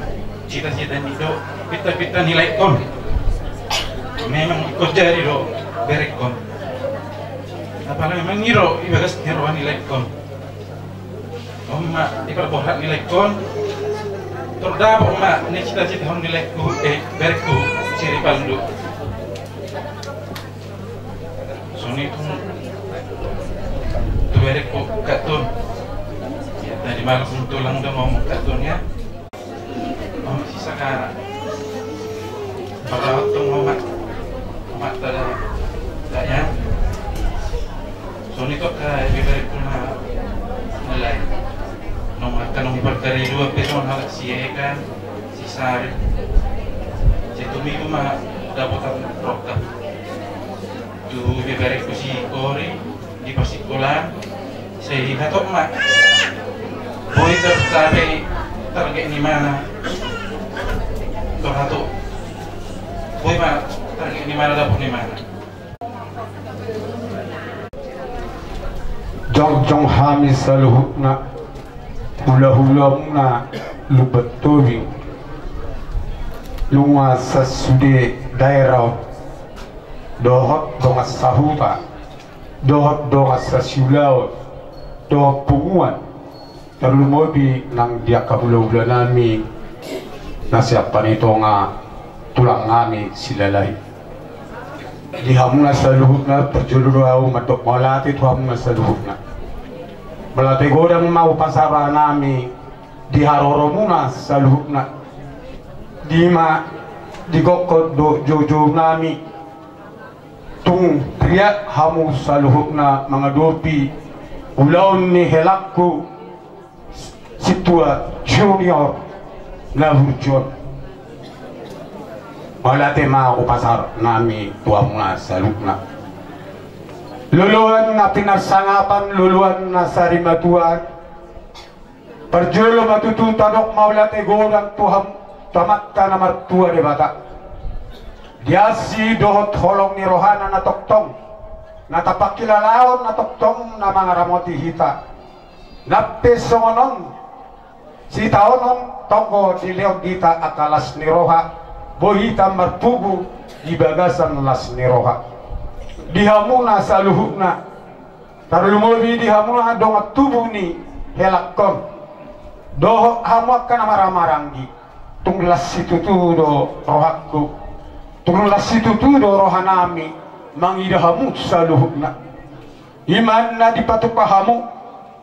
cita-cita ni do, pinta-pinta ni laengkon. Memang ingkon jadi do berengkon. Apala memang i do ibagas ni roha ni laengkon. On ma di parborhat ni laengkon. Tor dapot ma na icita-citahon ni laengku, eh, berengku si Ripaldo. Songon i tu, tu berengku Kak Tun. Ya, tadi malam tulang do ngomong Kak Tun ya. Om sisa ka. Parrawat tu omak. Omak tada. Tada ya. Songon i tu angka ibeberengku na lae. Nunga, nunga parkarejoan pe songon halak si Eka, si Sari. Sai tumibu ma dapotan rongkap. Tu ibeberengku si Kori di parsikolaan. Sai hatop ma. Boi tercapai target ni imana. Tor hatop. Boi ma target ni imana, dapot ni imana. Jongjong hami saluhutna hulahulamuna Lumban Tobing, nunga sasude daerah on, dohot dongan sahuta, dohot dongan sasiulaon, dohot punguan, tarlumobi nang di angka hulahulanami na sian Panitonga, tulangnami Silalahi. Di hamuna saluhutna, parjolo do ahu mandok mauliate tu hamuna saluhutna. Mauliate godang ma hupasahat nami di haroromuna saluhutna. Di ma di gokhon dohot joujou nami. Tung riak hamu saluhutna mangadopi ulaon ni helangku sintua junior na burju on. Mauliate ma hupasahat nami tu hamuna saluhutna. Loloan na pinarsangapan, loloan na sari matua. Parjolo ma tutu tadok mauliate godang tu ham, tu Amanta na martua Debata. Di asi dohot holong ni rohana na tongtong, na tapangkilalaon na tongtong na mangaramoti hita. Nang pe songon on, sitaonon tonggo dilehon hita angka las ni roha, boi hita marpugu di bagasan las ni roha. Di hamuna saluhutna, tarlumobi di hamuna dongan tubu ni helangkon, dohot hamu angka na marhahamaranggi, tung las situtu do rohangku, tung las situtu do rohanami mangida hamu saluhutna. I ma na dipatupa hamu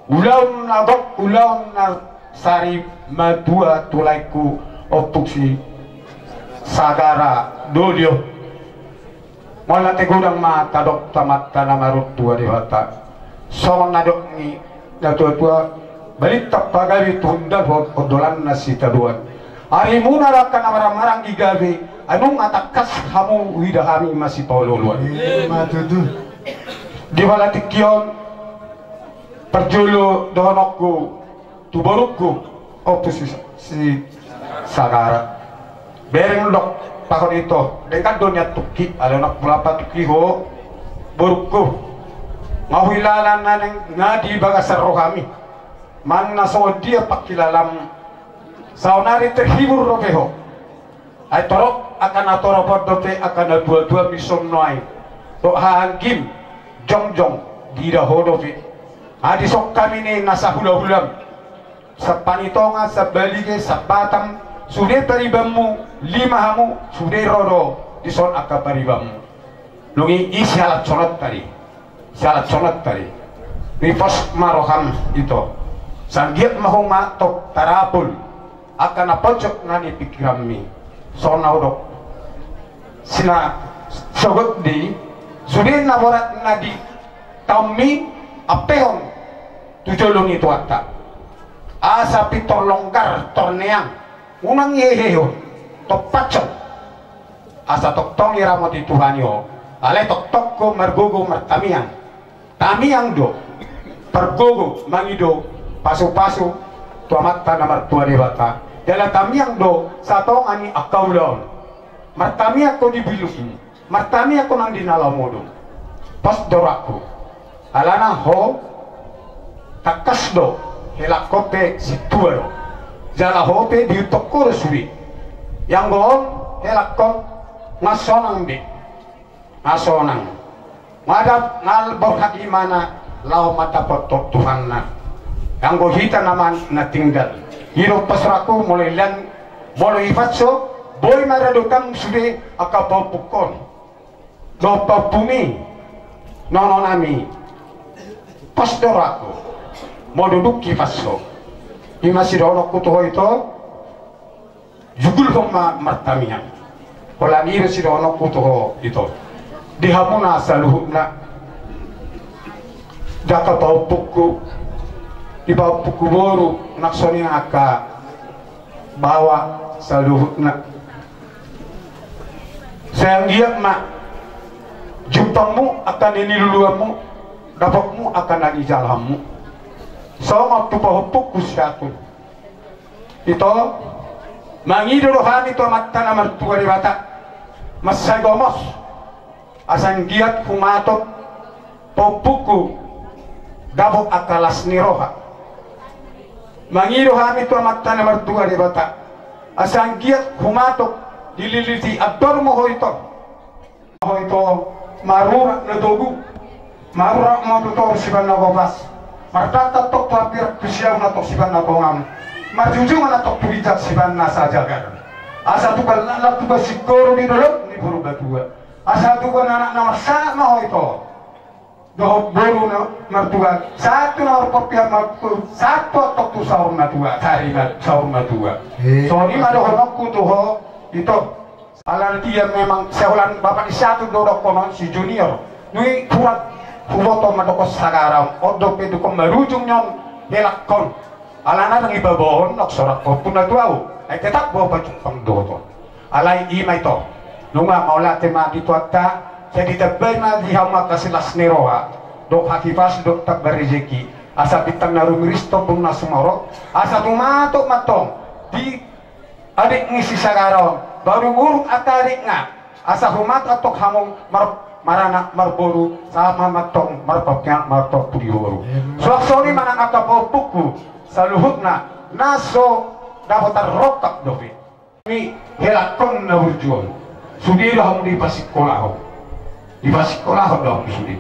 ulaon na gok, ulaon na sari matua tu laengku Ompung si Sagara Doli on. Mauliate godang ma tadok tu Amanta na martua Debata. Songon na didok ni natuatua, balintang pagabe tu hundul, hondolanna sitadoan. Arimuna do angka na marhahamaranggi gabe, ai nunga tangkas hamu huida hami masipaolooloan. Ima tutu. Di tingki on, parjolo dohononku tu borungku, Ompung si, si Sagara. Bereng dok tahon ito, denggan do nian tungki, alai unang pola patungki ho, borungku. Nga huhilala na, na di bagasan rohami manang songon dia pangkilalamu. Saonari terhibur dope ho. Ai torop angka na torop on dope angka natuatuami songon nuaeng. Dohot hahaanggim jongjong diida ho dope. Ai dison hami ni na sahulahulam, Sampanitonga, Sambalige, Sambatam, sude paribanmu, lima hamu, sude ro do dison angka paribanmu. Nunga i sihalashononta do i. Sihalashononta do i. Ripos ma roham ito. Sai anggiat ma ho ma tong tarapul angka na pojok na di pingkiranmi. Songon na hudok, sina sogot do i, sude na borat na di taonmi, ampehon tu jolo ni Tuhanta. Asa pintor longgar, tor neang, unang ihehehon, tompashon. Asa tongtong diramoti Tuhan i ho, alai tongtong ho margogo martamiang. Tamiang do, pargogo mangido pasupasu tu Amanta na martua Debata. Jala tamiang do satonga ni angka ulaon. Martamiang ho di biluk i, martamiang ho nang di na laho modom. Pos do rohangku. Alana ho tangkas do, helangkon pe sintua do. Jala ho pe diuntong ho do sude. Ianggo on helangkon nga sonang be. Nga sonang. Nga dap, nga borhat imana laho mandapothon Tuhanna. Anggo hita nama na tinggal. I do pos rohangku, molo ilan, molo ipas ho, boi ma rade hami sude angka pahompungkon dohot pahompumi, nononami. Pos do rohangku. Molo dung ipas ho, i ma sidohononku tu ho ito. Jugulhon ma martamiang. Holan i do sidohononku tu ho ito. Di hamuna saluhutna, di angka pahompungku, di pahompungku boru, nang songon i angka baoa saluhutna. Sai anggiat ma jumpangmu angka na niluluanmu, dapotmu angka na nijalahanmu. Songon tu pahompungku si Atun. Ito, mangido do hami tu Amanta na martua Debata, mansai gomos, asa anggiat humatop pahompungku dapot angka las ni roha. Mangido hami tu Amanta na martua Debata, asa anggiat humatop dililiti andormu ho ito. Ho ito, marurat na togu, marurat ma tu toru sibaen na gopas, mardandan tong tu hambirang, tu siamun antong sibaen na tongan, marjujungan antong tu ginjang sibaen na sajagar. Asa tu balakna tu basingkoru di dolok ni Purbatua. Asa tubuan anak na marsahat ma ho ito. Dohot boru na martua, sahat tu na marportian ma-, sahat tu antong tu saur matua, sari ma-, saur matua. Eh. Songon i ma dohononku tu ho ito. Alana dia memang sian holan bapak ni si Atun do dohonon, si Junior. Nunga hurang huboto mandok sagar on, on dope dungkon marujung ni on helangkon. Alana ndang ibabohon, ndang sorak on puna tu ahu. Ai tetap bo pajumpang dohot on. Alai i ma ito. Nunga mauliate ma di Tuhanta, sai ditambai ma di hamu angka silas ni roha, dohot hahipason dohot tamba rejeki, asa bintang na rumiris tombun na sumorop, asa tumatok ma antong di adek ni si Sagara on, baru buruk angka adekna, asa humatok antong hamu mar-, maranak marboru, sahat ma antong marpangkian marpangkian. Suang songon i ma nang angka pahompungku saluhutna, na so dapotan rongkap dope. Ni helangkon na burju on. Sude do hamu dipasikolahon. Dipasikolahon do hamu sude.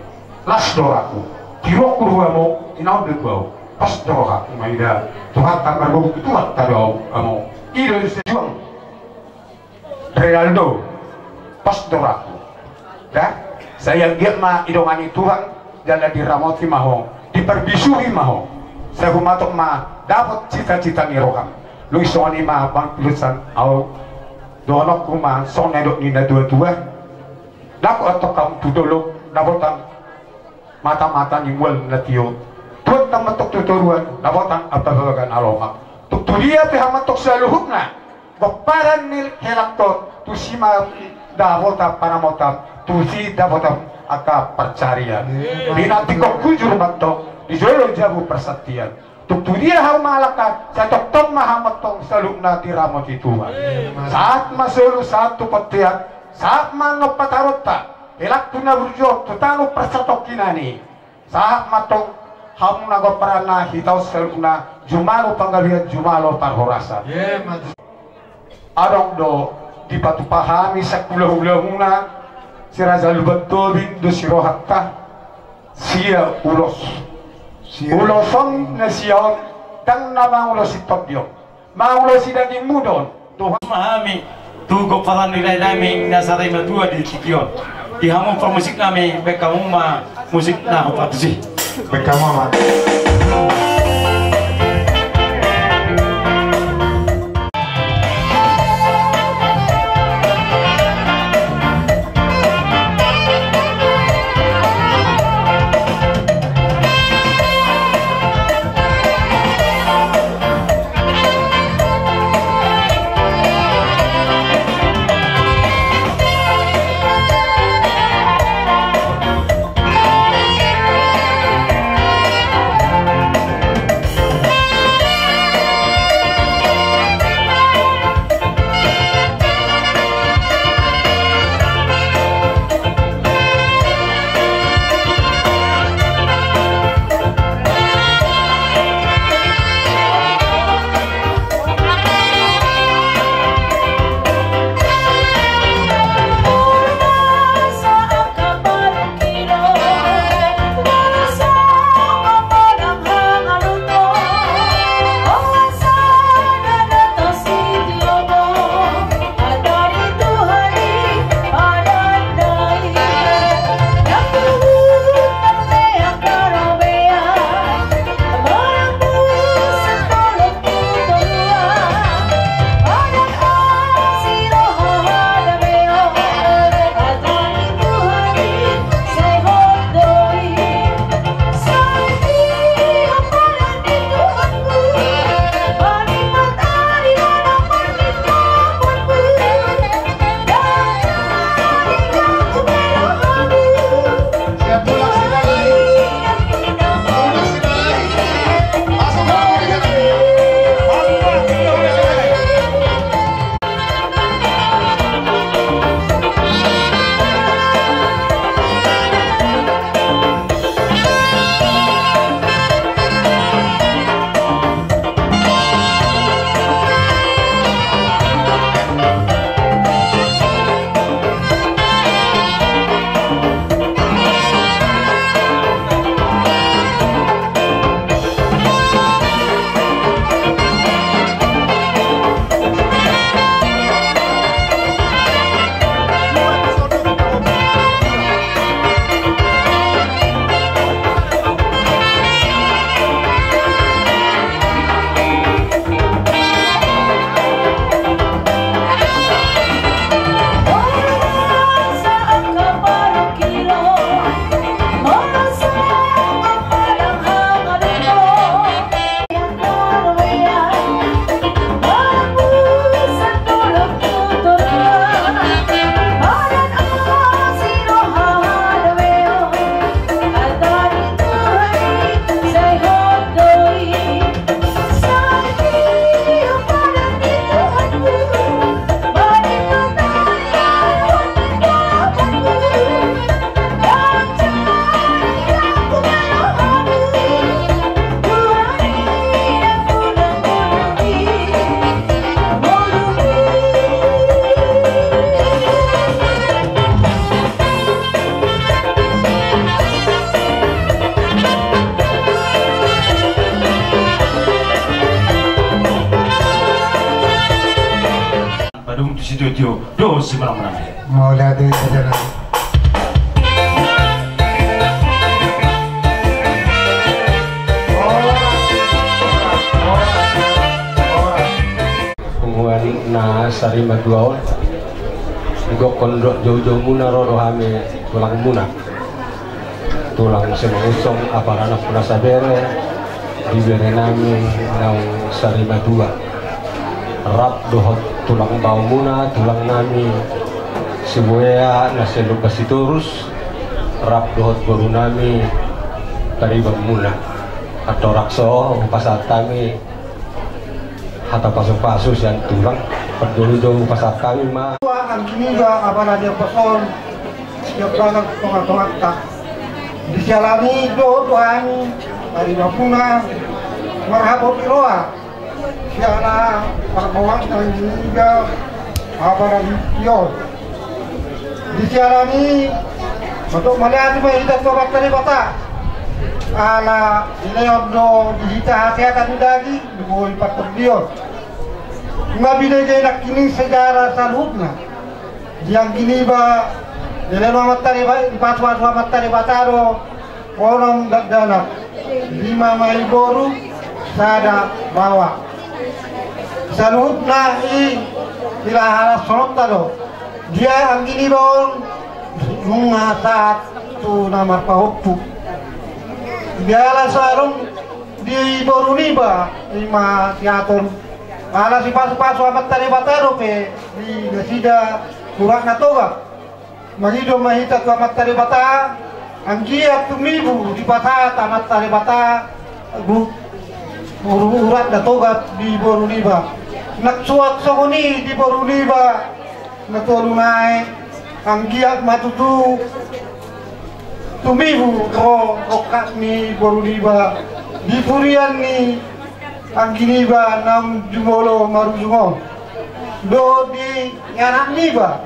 Las do rohangku. Tiruonku do hamu, inaon do tu ahu. Pos do rohangku ma ida. Tuhanta margogo tu Tuhanta do hamu. I do sejuang. Renaldo. Pos do rohangku. Da, sai anggiat ma didongani Tuhan, jala diramoti ma ho, diparbisuhi ma ho. Sai humatok ma dapot cita-cita ni roham. Nunga songon i ma bang pilusan ahu. Dohononku ma songon na nidok ni na tua-tua. Dapot antong hamu tu dolok, dapotan mata-mata ni mual na tio. Tuat hamu antong tu toruan, dapotan ampabaga na lomak. Tung tu dia pe hamu antong saluhutna gomparan ni helangkon, tusi ma dapotan pansamotan, tusi dapotan angka pansarian. Iya. Di na tingkos hujur ma antong, di jolo jabu parsantian. Tung tu dia hamu mangalangka, sai tongtong ma hamu antong saluhutna diramoti Tuhan. Iya. Sahat ma solu, sahat tu bontean, sahat ma annon pataronta, helangku na burju on, tu tano parsatongkinan i. Sahat ma antong hamu na gomparanna, hita on saluhutna jumalo panggabean, jumalo parhorasan. Iya, ma-. Adong do dipatupa hami sahulahula muna, si Raja Lumban Tobing do si rohanta, sia ulos. Sia. Ulos on na sia on, ndang na mangulosi tondi on. Mangulosi dagingmu do on. Tuhan. Ma hami tu gomparan ni lae nami na sarimatua di tingki on. Di hamu pamusik nami, baen hamu ma musik na hupartusi. Baen hamu ma. Dung tu sitio-tio do simanang-manang. Mauliate, Raja na. Punguan na sarimatua on, digokhon dohot jou-joumuna ro do hami tulangmuna. Tulang Simangunsong, apala nampuna sabere, di bere nami naung sarimatua. Rap dohot tulang baomuna, tulang nami Sibuea na sian Lumban Sitorus, rap dohot boru nami taribanmuna. Andorang so, hupasahat hami hata pasu-pasu sian tulang, parjolo do hupasahat hami ma. Anggi niba, apala di ompas on, siap bagas tonga-tonganta. Disiala ni i do, Tuhan, taribanmuna marhabot ni roha. Siala parboaon anggi niba, apala di tio. Disiala ni i, mandok mauliate ma hita tu Amanta Debata. Ala dilehon do di hita hasehatan ni daging, boi partondion. Ima binege nangkining sejarah saluhutna. Di anggi niba, dilehon Amanta Deba-, dipasu-pasu Amanta Debata do onom dakdanak, lima ma i boru, sada baoa. Saluhutna i dipasahat songon on do. Dia anggi niba on, nunga sahat tu na marpahompu. Diala so adong di boru niba, ima siaton. Ala sipasu-pasu Amanta Debata dope di nasida Tulang Natoga. Mangido ma hita tu Amanta Debata, anggiat tumibu dipasahat Amanta Debata, ru-, ru-, urat na togat di boru niba. Nang suang songon i di boru niba, na tolu nai, anggiat ma tutu tumibu ro rongkap ni boru niba, di purian ni anggi niba naung jumolo marujung on. Dohot di anak niba.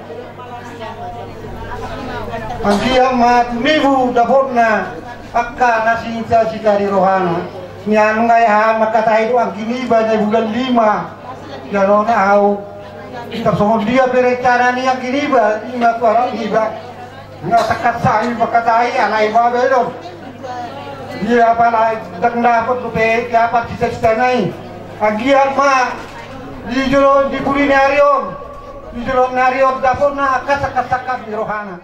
Anggiat ma tumibu dapotna angka na sinsita-sita di rohana. Nian nunga i hami mangkatai dohot anggi niba na bulan lima. Jalo na au. Tarsongon dia pe rencana ni anggi niba, ima tu anak niba. Nga sangkap sahali mangkatai, alai babe do. Dia apala ndang dapot dope, dia apa cita-citana i. Anggiat ma di jolo, di pudi ni ari on, di jolo ni ari on dapotna angka sangkap-sangkap ni rohana.